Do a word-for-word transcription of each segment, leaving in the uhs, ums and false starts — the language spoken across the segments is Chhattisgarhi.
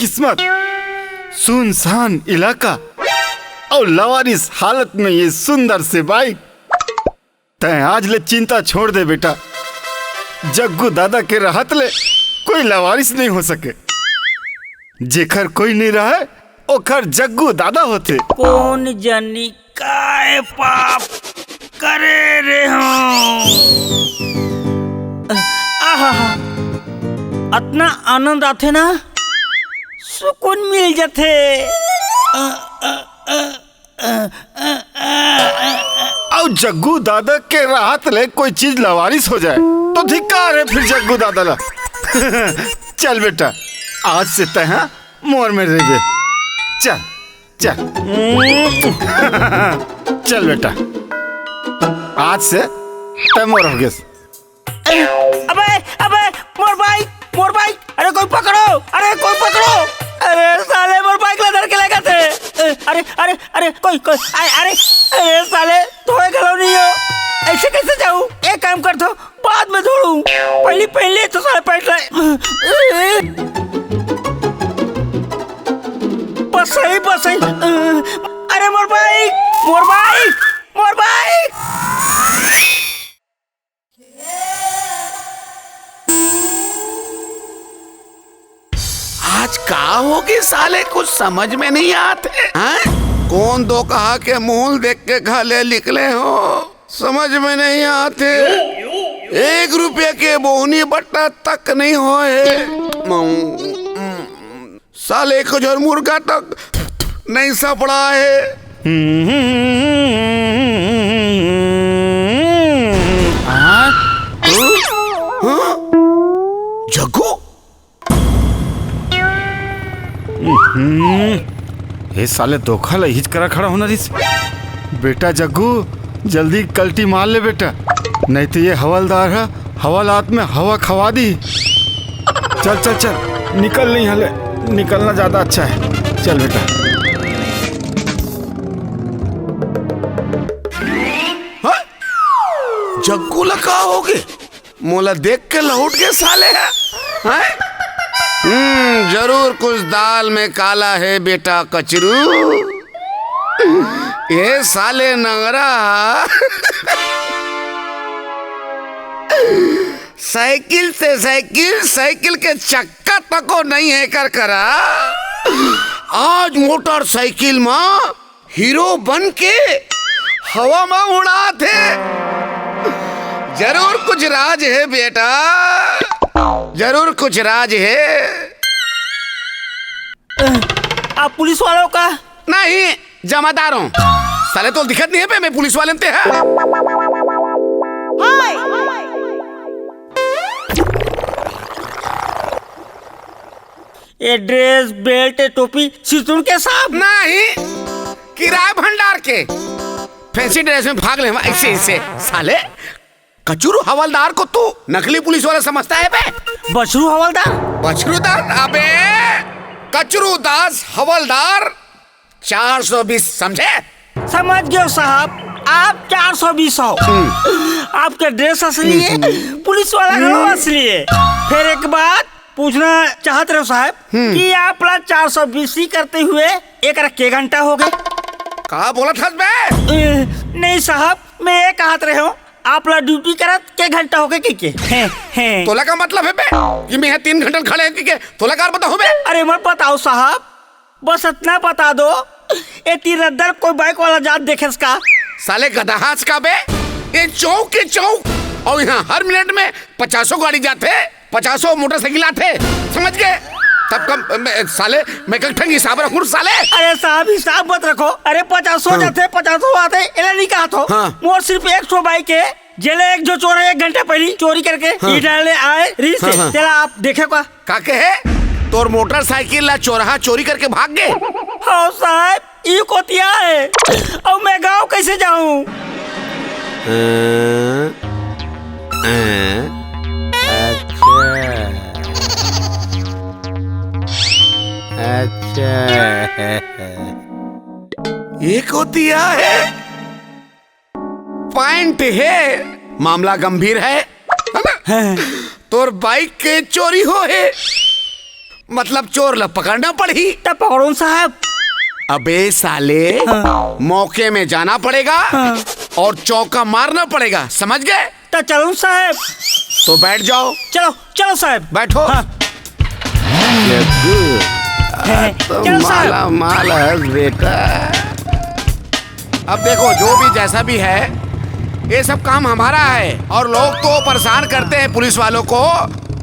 किस्मत, सुनसान इलाका अउ लवारिस हालत में ये सुंदर से बाइक। तैं आज ले चिंता छोड़ दे बेटा, जग्गू दादा के रहत ले कोई लवारिस नहीं हो सके। जेखर कोई नहीं रहे, ओखर जग्गू दादा होथे। कोन जनी काय पाप करे रे हूँ। आहा, अतना आनंद आथे ना, सुकून मिल जथे। अ, अ, अ, अ, अ, अ, अ, अ। अउ जग्गू दादा के राहत ले कोई चीज लवारिस हो जाए, तो धिक्कार है फिर जग्गू दादा ला। चल बेटा, आज से तैं हा मोर में रहिबे। चल, चल। चल बेटा, आज से तैं मोर हो गेस। अबे, अबे, मोर बाइक, मोर बाइक, अरे कोई पकड़ो, अरे कोई पकड़ो, अरे साले मोर बाइक ला धर के लेगथे। अरे, अरे, अरे, कोई, कोई, अरे, अरे, अरे साले, धोए घलो नहीं हो, ऐसे कैसे जाऊँ? एक काम करथो, बाद में धोऊँ, पहली, पहली तो साले पैंट लाए। बस सही, बस सही। अरे मोर बाइक, मोर बाइक, मोर बाइक। आज का होगे साले, कुछ समझ में नहीं आत हे, हैं? कोन धोखा के मुंह देख के घर ले निकले हो, समझ में नहीं आत हे। एक रुपया के बोहनी बट्टा तक नहीं होए हे। साले को झर मुर्गा तक नहीं सपड़ा हे। हाँ? हाँ? जग्गू? हम्म, हे साले धोखा ला इहिच करा खड़ा होना रिस। बेटा जग्गू, जल्दी कल्टी मार ले बेटा, नहीं तो ये हवलदार है, हवालात में हवा खवा दी। चल, चल, चल, निकल नहीं हले, निकलना ज्यादा अच्छा है। चल बेटा। हाँ? जग्गू ला का होगे? मोला देख के लहुट के साले है, हैं? हम्म, जरूर कुछ दाल में काला है बेटा कचरू। ये साले नंगरा साइकिल से साइकिल, साइकिल के चक्का तको नहीं है कर करा। आज मोटरसाइकिल मा हीरो बन के हवा मा उड़ात हे। जरूर कुछ राज हे बेटा, जरूर कुछ राज हे। आप पुलिस वालों का? नहीं, जमादार हूँ। साले तो दिखत नहीं है बे, मैं पुलिस वाले ते है। ये ड्रेस, बेल्ट, टोपी सितुन के साहब? नहीं, किराए भंडार के। फैंसी ड्रेस में भाग ले ऐसे ऐसे। साले, कचरू हवलदार को तू नकली पुलिस वाला समझता है बे? बछरू हवलदार? बछरूदार? अबे, कचरू दास हवलदार चार सौ बीस, समझे? समझ गयो साहब, आप चार सौ बीस हो। आपके ड्रेस असली है, पुलिस वाला घलो असली है। फिर एक बात पूछना चाहत रहे साहब कि आप ला चार सौ बीस ही करते हुए एक के घंटा हो गए? का बोलत हस बे? ए, नहीं साहब, मैं ये कहत रहे हूँ, आप ला ड्यूटी करत के घंटा हो गए के, के? हैं, हैं। तोला का मतलब है बे कि मैं यहाँ तीन घंटा खड़े हैं के? तोला का पता हो बे? अरे मत बताओ साहब, बस इतना बता दो, ए तीर अंदर कोई बाइक वाला जात देखेस का? साले गधा हस का बे, ये चौक के चौक, और यहाँ हर मिनट में पचासों गाड़ी जाथे, पचासों मोटरसाइकिल आथे, समझ गए? तब कम मैं, साले, मैं कल ठंग हिसाब रखूँ साले। अरे साहब, हिसाब मत रखो। अरे पचासों हाँ। जाथे, पचासों आथे, एला नहीं कहा थो। हाँ। मोर सिर्फ एक ठो बाइक है, जेले एक जो चोर है, एक घंटा पहली चोरी करके हाँ। ये डाले आए रही से। हाँ, हाँ। तेला आप देखे का? का कहे? तोर मोटरसाइकिल ला चोरहा चोरी करके भाग गए? हाँ साहब, ई कोतिया है। अब मैं गांव कैसे जाऊं? हाँ? हाँ? अच्छा। अच्छा। ये कोतिया है। पॉइंट है, मामला गंभीर है, है ना? हाँ। तोर बाइक के चोरी हो है, मतलब चोर ला पकड़ना पड़ही। त पकड़ो साहब। अबे साले, हाँ। मौके में जाना पड़ेगा हाँ। और चौका मारना पड़ेगा, समझ गए? त चलो साहब। तो बैठ जाओ। चलो, चलो साहब। बैठो। हाँ। जग्गू, आज तो चलो साहब। माला माल है बेटा। अब देखो, जो भी जैसा भी है, ये सब काम हमारा है और लोग तो परेशान करते हैं पुलिस वालों को।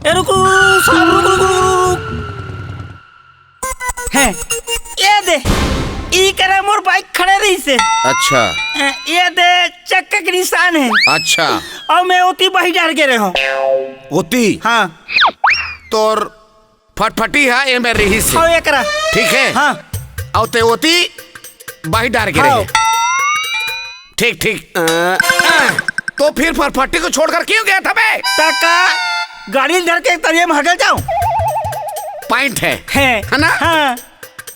ए, रुक, रुक, रुक, रुक, साहब, रुक, रुक, रुक, रुक। हैं, ये दे, ई करे मोर बाइक खड़े रही से। अच्छा। हैं, ये दे चक्का के निशान है। अच्छा। और मैं ओती बही डार के रहे हूँ। ओती? हाँ। तोर फटफटी है, ये में रही से। हाँ, एकरा। ठीक है? हाँ। और ते ओती बाही डार के हाँ। रहे। ठीक, ठीक। अ, अ, तो फिर फटफटी को छोड़कर क्यों गया था बे? तका गाड़ी धर के तरिया में हगल जाऊं? पॉइंट है। है। है ना? हाँ।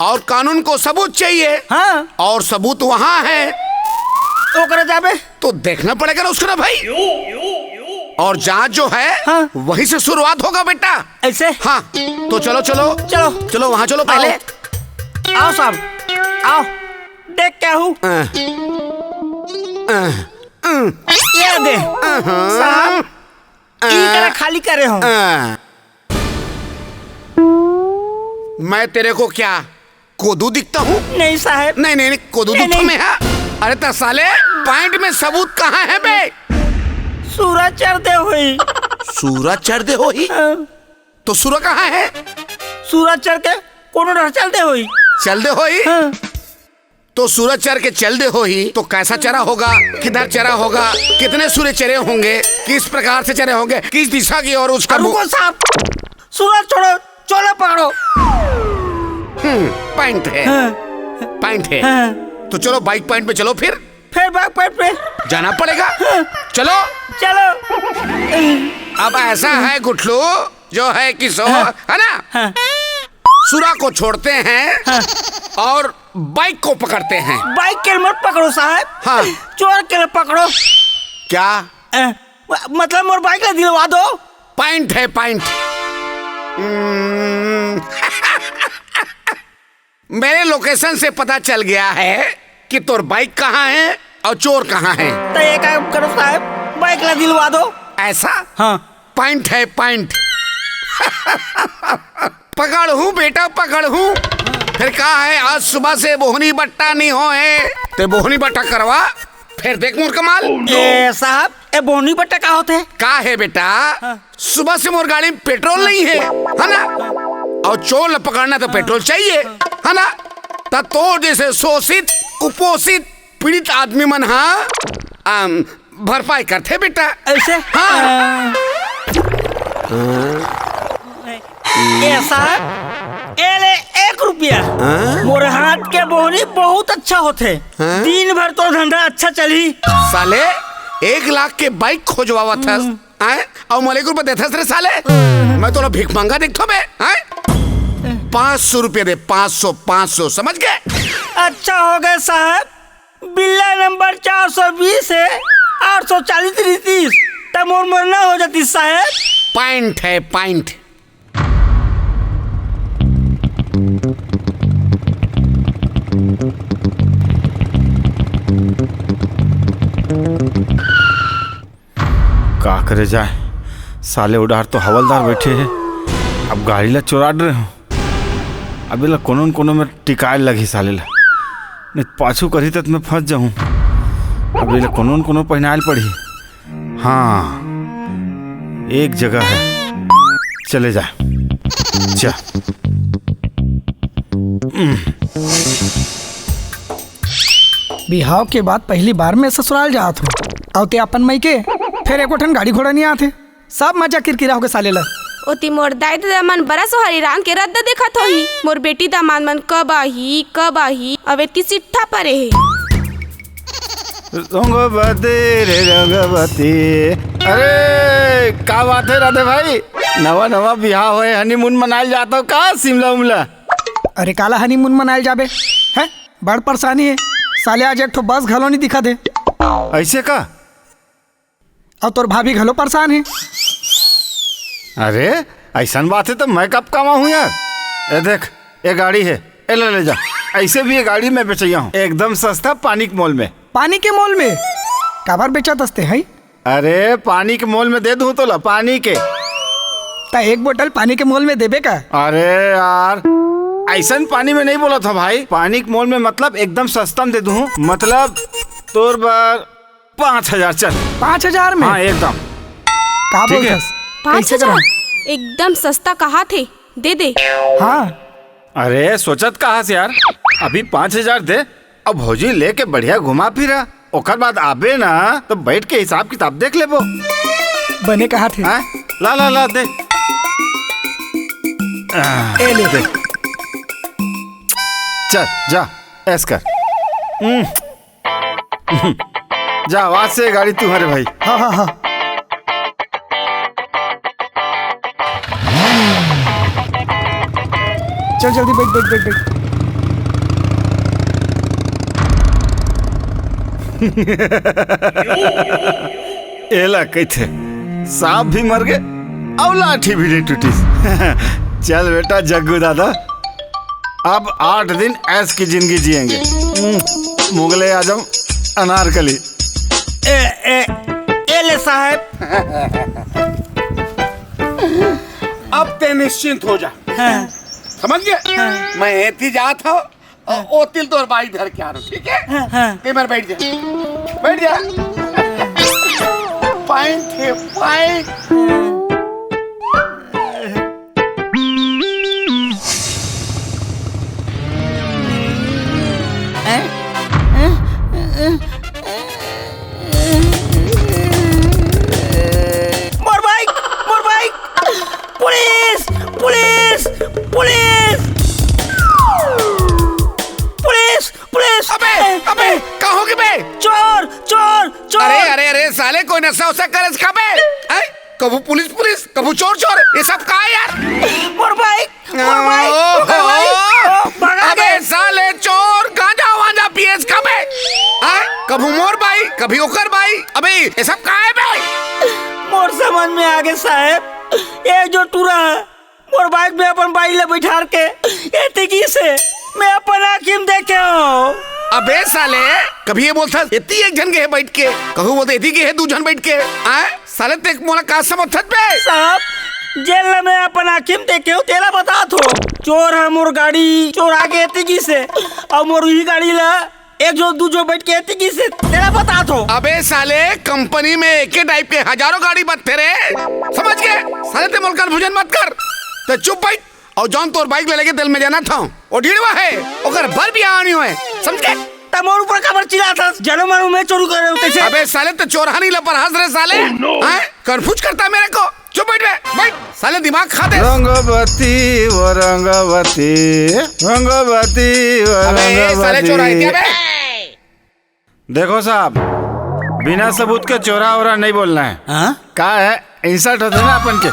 और कानून को सबूत चाहिए। हाँ। और सबूत वहाँ है। ओकरा जाबे। तो देखना पड़ेगा ना उसको ना भाई। और जांच जो है, हाँ। वहीं से शुरुआत होगा बेटा। ऐसे? हाँ, तो चलो, चलो। चलो। चलो, वहाँ चलो पहले। आओ। आओ साहब, आओ। देख क्या हूँ? अ, अ, अ, ये दे। अ, हाँ। साहब, अ, ई करा खाली करे हो। अ। मैं तेरे को क्या कोदू दिखता हूँ? नहीं साहब। नहीं, नहीं, नहीं, कोदू नहीं, दिखता नहीं। मैं, हाँ? अरे त साले, पॉइंट में सबूत कहाँ है बे? सूरज चढ़ते हुई। सूरज चढ़ते हुई? हाँ। तो सूरज कहाँ है? सूरज चढ़ के कोनो डहर चलते हुई। चलते हुई? हाँ। तो सूरज चढ़ के चल दे होही, तो कैसा चरा होगा, किधर चरा होगा, कितने सूर्य चरे होंगे, किस प्रकार से चरे होंगे, किस दिशा की ओर उसका अब मुंह? रुको साहब, सूरज छोड़ो, चोला पकड़ो। हम्म, पॉइंट है। हाँ। पॉइंट है। हाँ। तो चलो, बाइक पॉइंट पे चलो फिर। फिर बाइक पॉइंट पे? जाना पड़ेगा। हाँ। चलो। चलो। अब ऐसा है गुठलू, जो है कि सो, हाँ। है ना? हाँ। सुरा को छोड़ते हैं हाँ। और बाइक को पकड़ते हैं। बाइक के मत पकड़ो साहब। हाँ। चोर के पकड़ो। क्या? अ, म-, मतलब मोर बाइक ला दिलवा दो। पॉइंट है, पॉइंट। हम्म। मेरे लोकेशन से पता चल गया है कि तोर बाइक कहाँ है और चोर कहाँ है। तो ये काम करो साहब, बाइक ला दिलवा दो। ऐसा? हाँ। पॉइंट है, पॉइंट। पकड़ हूँ बेटा, पकड़ हूँ। फिर का है, आज सुबह से बोहनी बट्टा नहीं हो है, ते बोहनी बट्टा करवा, फिर देख मोर कमाल। ए साहब, ए बोहनी बट्टा का होते? का है बेटा, हाँ। सुबह से मोर गाड़ी में पेट्रोल नहीं है, है ना? और चोर ल पकड़ना तो पेट्रोल चाहिए, है ना? त तोर जैसे शोषित, कुपोषित, पीड़ित आदमी मन हा, अम, भरपाई करथे बेटा। ऐसे? हाँ। अ, ए साहब, ए ले एक रुपया। हाँ? मोर हाथ के बोहनी बहुत अच्छा होथे। हाँ? दिन भर तो धंधा अच्छा चलही। साले, एक लाख के बाइक खोजवावत हस, हम्म। आय? अउ मोला एक रुपया देथस रे साले? हम्म। मैं तोला भीख मंगा देखथो बे, आय? पाँच सौ रुपया दे, पाँच सौ, पाँच सौ, समझ गए? अच्छा हो गए साहब, बिल्ला नंबर चार सौ बीस हे, आठ सौ चालीस रहितिस, त मोर मरना हो जातिस साहेब। पॉइंट हे, पॉइंट। का करे जाए, साले ओ डाहर तो हवलदार बइठे हे। अब गाड़ी ला चोरा डरे हों। अब एला कोनो न कोनो में टिकाए लगही साले ला, नहीं त पाछू करही त मैं फंस जाहूं। अब एला कोनो न कोनो पहिनाए ल पड़ही। हाँ, एक जगह हे, चले जा। चा। बिहाव के बाद पहली बार मैं ससुराल जात हूँ, अउ ते अपन मइके, फेर एको ठन गाड़ी घोड़ा नहीं आत हे। सब मजा किरकिरा होगे साले ला। ओती मोर दाई ददा मन बरा सोहारी रांध के रद्दा देखत होही। मोर बेटी दामाद मन कब आही, कब आही, अब एती सिट्ठा परे हे। रंगवती रे रंगवती। अरे, का बात हे राधे भाई? नवा नवा बिहाव होए, honeymoon मनाए ल जात हो का शिमला उमला? अरे, काला honeymoon मनाए ल जाबे? हैं? बड़ परेशानी हे। साले आज एक ठो बस घलो नहीं दिखत हे। अइसे का? अउ तोर भाभी घलो परेशान हे। अरे, अइसन बात हे त मैं कब कमाहूं यार? ए देख, ए गाड़ी हे, एला ले जा। अइसे भी ए गाड़ी मैं बेचइया हूं, एकदम सस्ता पानी के मोल में। पानी के मोल में? काबर बेचत हस ते हई? अरे, पानी के मोल में दे दूं तोला, पानी के। त एक बोतल पानी के मोल में देबे का? अरे यार, अइसन पानी में नहीं बोलत हों भाई, पानी के मोल में मतलब एकदम सस्ता में दे दूं, मतलब तोर बर पाँच हजार चल। पाँच हजार में? हाँ, एकदम। का ठीक हे। बोलथस? पाँच हजार? कइसे करंव? एकदम सस्ता कहाथे, दे दे। हाँ। अरे, सोचत का हस यार, अभी पाँच हजार दे, अब भौजी लेके बढ़िया घुमा फिरा, ओकर बाद आबे ना, त बइठ के हिसाब किताब देख लेबो। बने कहाथे। हाँ? ला, ला, ला, दे। ए ले। दे। चल, जा, ऐस कर। हम्म। जा, आज से गाड़ी तुम्हारे भाई। हाँ, हाँ, हाँ। चल जल्दी बइठ, बइठ, बइठ, बइठ। एला कहिथे, सांप भी मर गे अउ लाठी भी नहीं टूटिस। चल बेटा जग्गू दादा, अब आठ दिन ऐश की जिंदगी जिएंगे। हम्म, मुगले आजम अनारकली। ए, ए, ए ले साहेब। अब ते निश्चिंत हो जा। हाँ। समझ गए? हाँ। मैं एती जात हूँ, ओ, ओ तिल तोर बाई धर के आ रहा, ठीक है? हाँ, हाँ। ते मेरे बैठ जा, बैठ जा। पाइन थे, पाइन। मोर बाइक, मोर bike. Police, police, police. Police, police. अबे, अबे, का होगे बे? चोर, चोर, चोर। अरे, अरे, अरे, साले कोई नशा वशा करे का बे? हैं? कभू पुलिस, पुलिस, कभू चोर, चोर। ये सब का है यार? मोर बाइक, मोर बाइक, ओहो! मोर बाइक। ओ, भगा अबे दे। साले चोर, गांजा वांजा पिएस का बे? हैं? कभू मोर बाइक, कभी ओकर बाइक। अबे, ये सब का है बे? मोर समझ में आगे साहेब, ये जो टूरा है, मोर बाइक में अपन बाई ले बैठार के एती गिस हे, मैं अपन आँखी में देखे हूँ। अबे साले, कभी ये बोलथस एती एक झन गे हे बैठ के, कहूँ बोलथे एती गे हे दू झन बैठ के। आय साले, ते मोला का समझथस बे? साहब, जेन ला मैं अपन आँखी में देखे हूँ, तेला बतात हूँ। चोर ह मोर गाड़ी चोरा के एती गिस हे, अउ मोर उही गाड़ी ला एक जो दू जो बैठ के एती गिस हे, तेला बतात हूँ। अबे साले, कंपनी में एके टाइप के हजारों गाड़ी बदथे रे, समझ गे? साले, ते मोला confusion मत कर, ते चुप बैठ। अउ जौन तोर बाइक ले लेगे तेल में जाना था, ओ ढीड़वा हे, ओकर बर बियाह नहीं होए, समझ गे? त मोर ऊपर काबर चिल्लाथस? जानो मानो मैं चोरी करे हूँ तैसे। अबे साले, ते चोरहा नहीं लपर हंस रे साले। Oh no! हैं? Confuse करता है मेरे को। चुप बैठ बे, बैठ। साले दिमाग खाते। रंगवती, वो रंगवती, रंगवती, वो अबे, साले रंगवती। चोर है क्या बे? देखो साहब, बिना सबूत के चोरा वोरा नहीं बोलना है। हाँ? का है, insult होथे ना अपन के।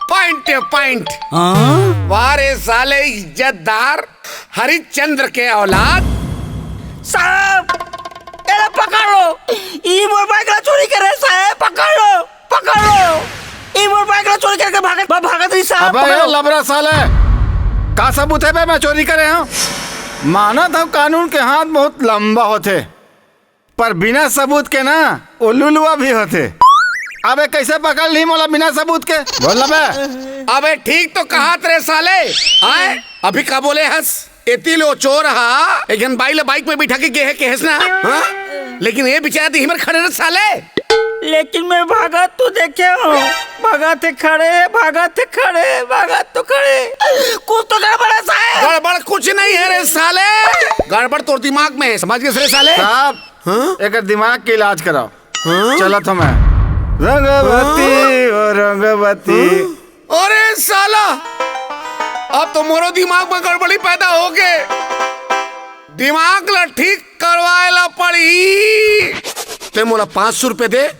Point है, point। हाँ? वाह रे साले इज्जतदार हरिश्चंद्र के औलाद, साहब, एला पकड़ लो। ई मोर बाइक ला चोरी करे साहब, पकड़ लो, पकड़ लो। ई मोर बाइक ला चोरी करके भागत, भा-, भागत रही साहब, अबे पकड़ ये लो। लबरा साले, का सबूत हे बे मैं चोरी करे हंव? मानत हंव कानून के हाथ बहुत लंबा होथे, पर बिना सबूत के ना उल्लू लुआ भी होथे। अबे कइसे पकड़ लिही मोला बिना सबूत के? बोल ना बे। अबे ठीक तो कहत रे साले, आय? अभी का बोले हस? एती ले ओ चोर हा एक झन बाई ला बाइक में बिठा के गे हे केहेस ना, हाँ? लेकिन ए बिचारा दिही मेर खड़े रहे साले। लेकिन मैं भागत तो देखे हंव, भागत हे खड़े, भागत हे खड़े, भागत तो खड़े। कुछ तो गड़बड़ हे साहब। गड़बड़ कुछ नहीं हे रे साले, गड़बड़ तोर दिमाग में हे, समझ गेस रे साले? साहब, हाँ? एकर दिमाग के इलाज कराओ। हाँ? चलत हंव मैं। रंगवती, हाँ? ओ रंगवती। हाँ? अरे साला, अब तो मोरो दिमाग में गड़बड़ी पैदा होगे। दिमाग ला ठीक करवाए ला पड़ही। तें मोला पाँच सौ रुपया दे,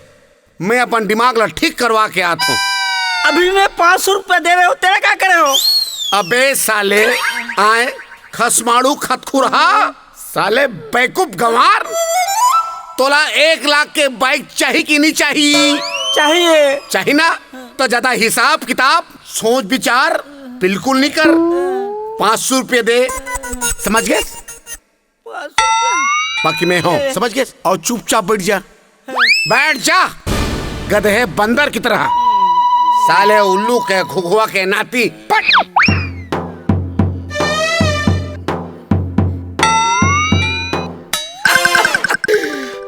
मैं अपन दिमाग ला ठीक करवा के आत हंव। अभी मैं पाँच सौ रुपया दे रहे हंव, तेला का करे हस? अबे साले, आय खसमाड़ू खतखुरहा, साले बेवकूफ गंवार, तोला एक लाख के बाइक चाही कि नहीं चाही? चाहिए। चाही ना? तो ज्यादा हिसाब किताब, सोच विचार बिल्कुल नहीं कर। पाँच सौ रुपया दे, समझ गेस? बाकी मैं हंव, समझ गेस? अउ चुपचाप बैठ जा, बैठ जा, गधे बंदर की तरह। साले उल्लू के घुघुआ के नाती, पट।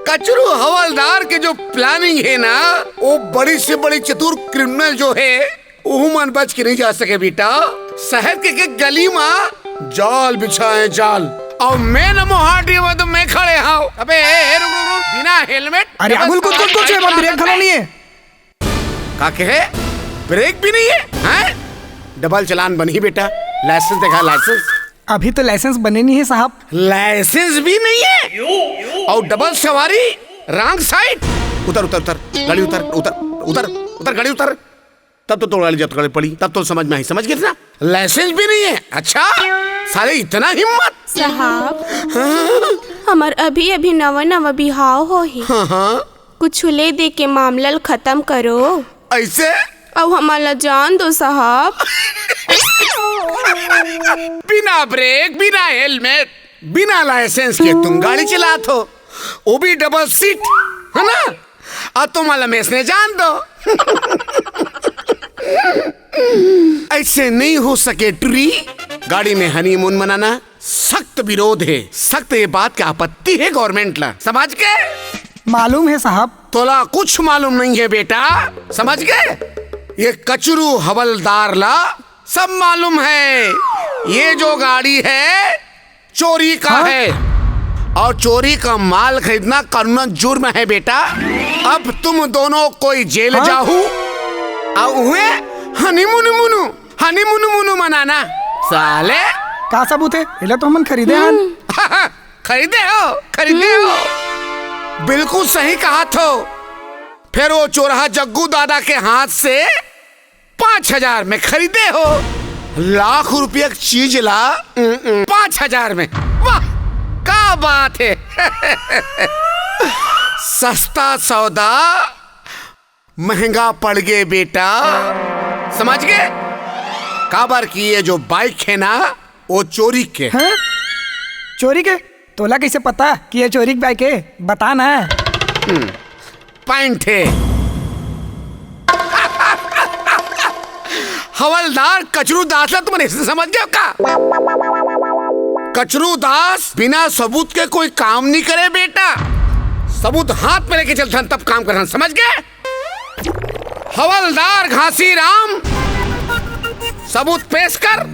कचरू हवलदार के जो planning हे ना, ओ बड़ी से बड़ी चतुर criminal जो हे, ओहू मन बच के नहीं जा सके बेटा। शहर के, के गली मा जाल बिछाए जाल। अउ मैं न मोहाटी में तो मैं खड़े हंव। अबे ए, ए, रुक, रुक, रुक, बिना helmet, अरे, double आगुल कुछ, सवारी कुछ, कुछ, bike एमा brake चलात घलो हे। नहीं हे। का कहे? Brake भी नहीं हे, हैं? Double चालान बनही बेटा, license देखा, license। अभी तो license बने नहीं हे साहब। License भी नहीं हे अउ double सवारी, wrong side। उतर, उतर, उतर, गाड़ी उतर, उतर, उतर, उतर, गाड़ी उतर। तब तो तोला ले जात करे पड़ी, तब तो समझ में आही, समझ गेस ना? License भी नहीं हे। अच्छा, साले इतना हिम्मत। साहब, हाँ? हमर अभी-अभी नवा-नवा बिहाव होही। हाँ, हाँ। कुछ ले दे के मामला ल खतम करो। अइसे? अउ हमन ला जान दो साहब। बिना brake, बिना helmet, बिना license के तुम गाड़ी चलात हो, वो भी double seat, है ना? अउ तुम्हां ला मैं अइसने जान दो। अइसे नहीं हो सके टुरी, गाड़ी में honeymoon मनाना सख्त विरोध हे, सख्त ये बात के आपत्ति हे government ला, समझ गे? मालूम हे साहब। तोला कुछ मालूम नहीं हे बेटा, समझ गे? ये कचरू हवलदार ला सब मालूम हे। ये जो गाड़ी हे, चोरी का हाँ? हे अउ चोरी का माल खरीदना कानूनन जुर्म हे बेटा। अब तुम दोनों कोई जेल हाँ? जाहू अउ उहें honeymoon मुनू, honeymoon मुनू मनाना। साले का सबूत हे? एला तो हमन खरीदे हन। खरीदे हो, खरीदे हो, बिल्कुल सही कहत हो। फेर वो चोरहा जग्गू दादा के हाथ से पाँच हजार में खरीदे हो, लाख रुपया के चीज ला पाँच हजार में। वाह, का बात हे। सस्ता सौदा महंगा पड़ गे बेटा, समझ गे? काबर कि ये जो bike हे ना, वो चोरी के। हैं? चोरी के? तोला कइसे पता कि ये चोरी के bike हे? बता ना। हम्म, point हे। हवलदार कचरू दास ला तुमन अइसे समझ गे हो का? कचरू दास बिना सबूत के कोई काम नहीं करे बेटा, सबूत हाथ में लेके चलथन तब काम करथन, समझ गे? हवलदार घासीराम, सबूत पेश कर।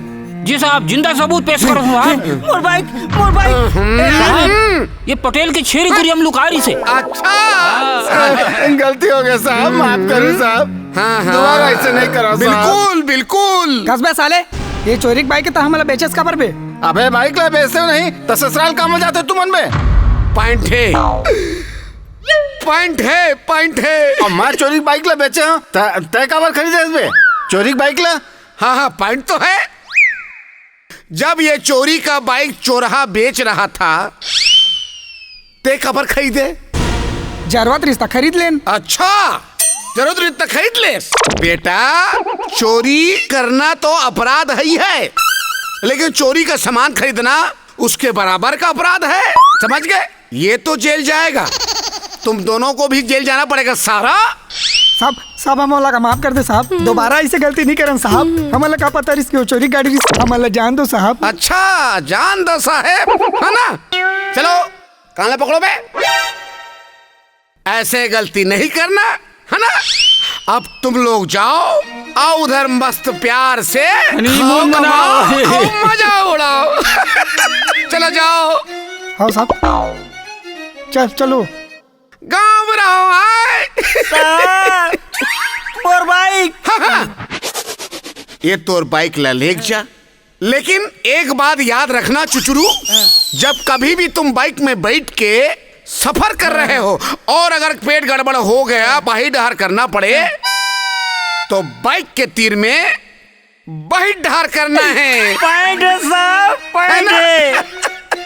जी साहब, जिंदा सबूत पेश करो साहब। मोर bike, मोर bike। साहब, ये पटेल के छेरी कुरी हम लुका रही से। अच्छा, गलती हो गे साहब, माफ करो साहब। हाँ, हाँ। दोबारा अइसे नहीं करो साहब। बिल्कुल, बिल्कुल। कस बे साले, ये चोरी के bike हे त हमला बेचेस काबर बे? अबे bike ला बेचते हो नहीं त ससुराल काम में जाते हो तुमन बे? Point हे, point हे, point हे। अउ मैं चोरी के bike ला बेचे हंव, त-, तय काबर खरीदे हस बे चोरी के bike ला? हाँ, हाँ, point तो हे। जब ये चोरी का bike चोरहा बेच रहा था, ते काबर खरीदे? जरूरत रिहिस त खरीद लेन। अच्छा, जरूरत रिहिस त खरीद लेस। बेटा, चोरी करना तो अपराध ही है, लेकिन चोरी का सामान खरीदना उसके बराबर का अपराध है, समझ गए? ये तो जेल जाएगा, तुम दोनों को भी जेल जाना पड़ेगा सारा। साहब, साहब, हमन ला माफ कर दे साहब, दोबारा ऐसे गलती नहीं करन साहब। हमन ला का पता रिहिस कि वो चोरी गाड़ी रिहिस, हमन ला जान दो साहब। अच्छा, जान दो साहेब, है ना? चलो, कान ला पकड़ो बे। ऐसे गलती नहीं करना, है ना? अब तुम लोग जाओ, आओ उधर मस्त प्यार से honeymoon खाओ, मनाओ। कमाओ, खाओ, मजा उड़ाओ। चलो जाओ। हाँ साहब, चल चलो। गाँव रहो आए। साहब, मोर बाइक। हाँ, हाँ। ये तोर बाइक ला लेके जा, लेकिन एक बात याद रखना चुचुरू, जब कभी भी तुम बाइक में बैठ के सफर कर रहे हो और अगर पेट गड़बड़ हो गया, बाही डहर करना पड़े, तो बाइक के तीर में बाही डहर करना है। पॉइंट है साहब, पॉइंट है ना? है।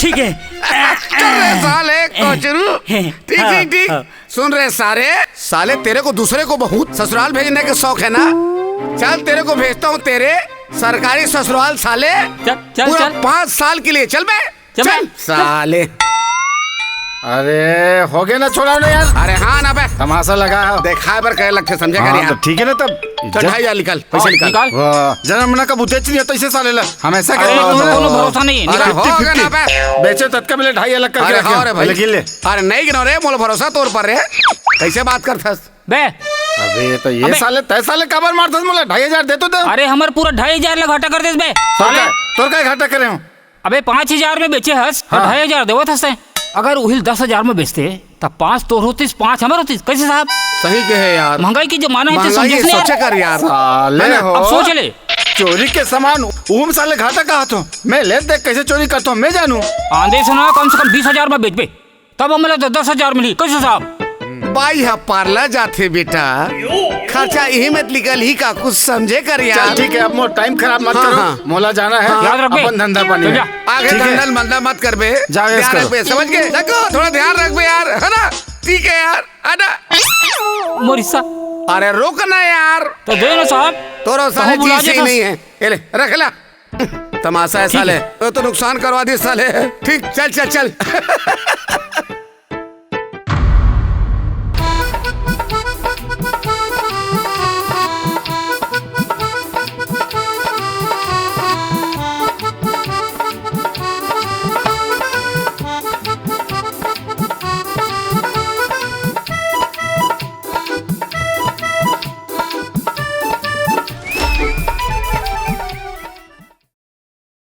ठीक है। कर रहे साले कोचरू। ठीक, हाँ, ठीक, ठीक। हाँ। सुन रहे सारे, साले तेरे को दूसरे को बहुत ससुराल भेजने का शौक है ना? चल, तेरे को भेजता हूँ तेरे सरकारी ससुराल साले। चल, चल, पूरा चल। पाँच साल के लिए। चल बे, चल बे, चल, चल। साले। अरे, हो गया ना, छोड़ा ना यार। अरे हाँ ना बे। तमाशा लगा है। देखा है पर कहे लगते, समझे कर हाँ, यार। तो ठीक है ना तब। चल, ढाई हजार निकाल, पैसे हाँ, निकाल। निकाल। वाह, जन्म ना कब उठे नहीं तो इसे साले ला। हम ऐसा अरे, करवा तुम दो। दोनों भरोसा नहीं है, अरे, निकाल। हो गया ना बे। बेचे तत्का मिले ढाई अलग करके अरे, रखे हाँ हैं। रे भाई। लेकिन ले। अरे, नहीं गिनो रे, मोला भरोसा तोर पर रे। कैसे बात करथस? बे। अबे, तो ये अबे। साले, तय साले काबर मारथस मोला? ढाई हजार दे तो दे। अरे, हमर पूरा ढाई हजार ला घाटा कर देस बे। तोर साले। का, तोर का घाटा करे हूँ? अबे, पाँच हजार में बेचे हस, तो हाँ। ढाई हजार देवत हस तैं। अगर उहिल दस हजार में बेचते, तब पाँच तोर होतिस, पाँच हमर होतिस। कैसे साहब? सही कहे यार। महंगाई के जमाना है, तो महंगाई समझे है, नहीं यार। सोचे कर यार। साले है ना? हो। अब सोच ले। चोरी के सामान उम साले घाटा कहा तो। मैं ले देख कैसे चोरी करता हूँ, मैं जानू। आंधे सुना, कम से कम बीस हजार में बेचबे, तब हमला तो दस हजार मिली। कैसे साहब? बाई हा पार्लर जाथे बेटा, खर्चा इही में निकल ही का, कुछ समझे कर यार। चल ठीक है, अब मोर टाइम खराब मत हाँ, करो। हाँ। मोला जाना है। हाँ। याद रखबे। अपन धंधा पानी चल जा। में। आगे ठीक है। धंधा मंदा मत करबे। जाओ, ऐस ध्यान करो। रखबे, समझ गए? देखो, थोड़ा ध्यान रखबे यार, है ना? ठीक है यार, है ना? मोर हिस्सा। अरे रुक ना यार। तो दे ना साहब। तोरो साले कहाँ बुला चीज ही देता? नहीं है। ये ले, रख ला। तमाशा है ठीक साले। है। तो, तो नुकसान करवा दिस साले। ठीक, चल, चल, चल।